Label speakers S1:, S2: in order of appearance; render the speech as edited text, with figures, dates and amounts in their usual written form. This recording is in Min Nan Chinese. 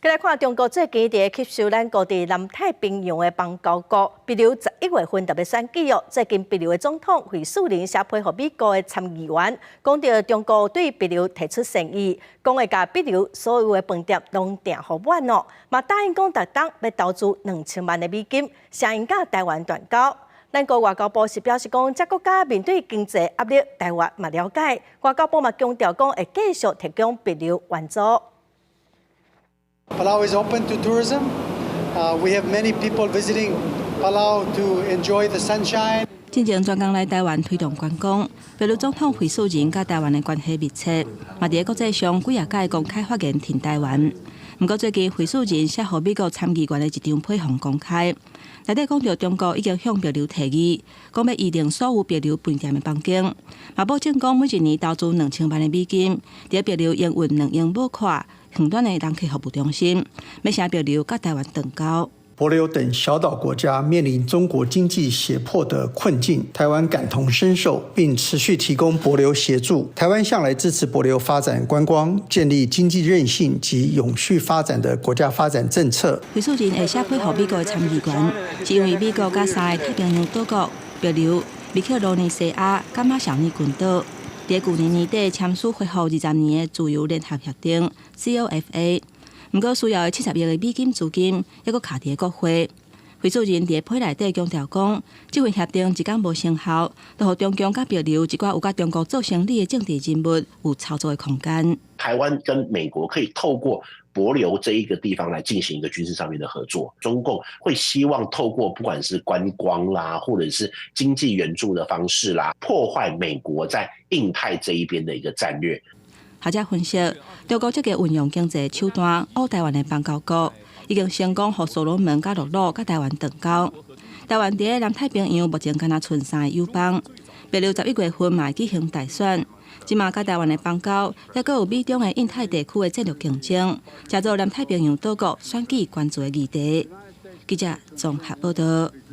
S1: 來看中國最近佇咧吸收咱國佇南太平洋的邦交國，帛琉11月份特別選舉哦。最近帛琉的總統惠恕仁寫批予美國的參議員，講著中國對帛琉提出善意，講會共帛琉所有的飯店攏訂予滿哦，嘛答應講逐冬欲投資2000萬的美金，承𪜶佮台灣斷交。咱國外交部是表示講，這國家面對經濟壓力，台灣嘛了解。外交部嘛強調講，會繼續提供帛琉援助。
S2: Palau is open to tourism. We have many people visiting Palau to enjoy the sunshine.
S3: 進前專工來台灣推動觀光，帛琉總統惠恕仁佮台灣的關係密切，嘛佇咧國際上幾仔擺公開發言挺台灣。毋過最近惠恕仁寫予美國參議員的一張批函公開，內底講著中國已經向帛琉提議，講欲預訂所有帛琉飯店的房間，嘛保證講每一年投資2000萬的美金，佇帛琉營運2英畝闊遠端的人客服務中心，欲成帛琉佮台灣斷交。
S4: 帛琉等小島國家面臨中國經濟脅迫的困境，台灣感同身受，並持續提供帛琉協助。台灣向來支持帛琉發展觀光、建立經濟韌性及永續發展的國家發展政策。
S3: 惠恕仁會寫批予美國的參議員，是因為美國佮三个太平洋島國帛琉、密克羅尼西亞、佮馬紹爾群島，佇舊年年底簽署恢復20年的自由聯合協定（COFA）。毋過需要的70億的美金資金，猶閣卡佇國會。惠恕仁佇批內底強調講，這份協定一工無生效，就予中共佮帛琉一寡有佮中國做生意的政治人物有操作的空間。
S5: 台灣跟美國可以透過帛琉這一個地方來進行一個軍事上面的合作。中共會希望透過不管是觀光啦，或者是經濟援助的方式啦，破壞美國在印太這一邊的一個戰略。
S3: 學者分析，中國積極運用經濟手段，烏台灣的邦交國，已經成功予所羅門佮諾魯佮台灣斷交。台灣佇南太平洋目前干焦賰三个友邦，帛琉11月份嘛會舉行大選，這馬佮台灣的邦交，猶閣有美中的印太地區的戰略競爭，成做南太平洋島國選舉關注的議題。記者綜合報道。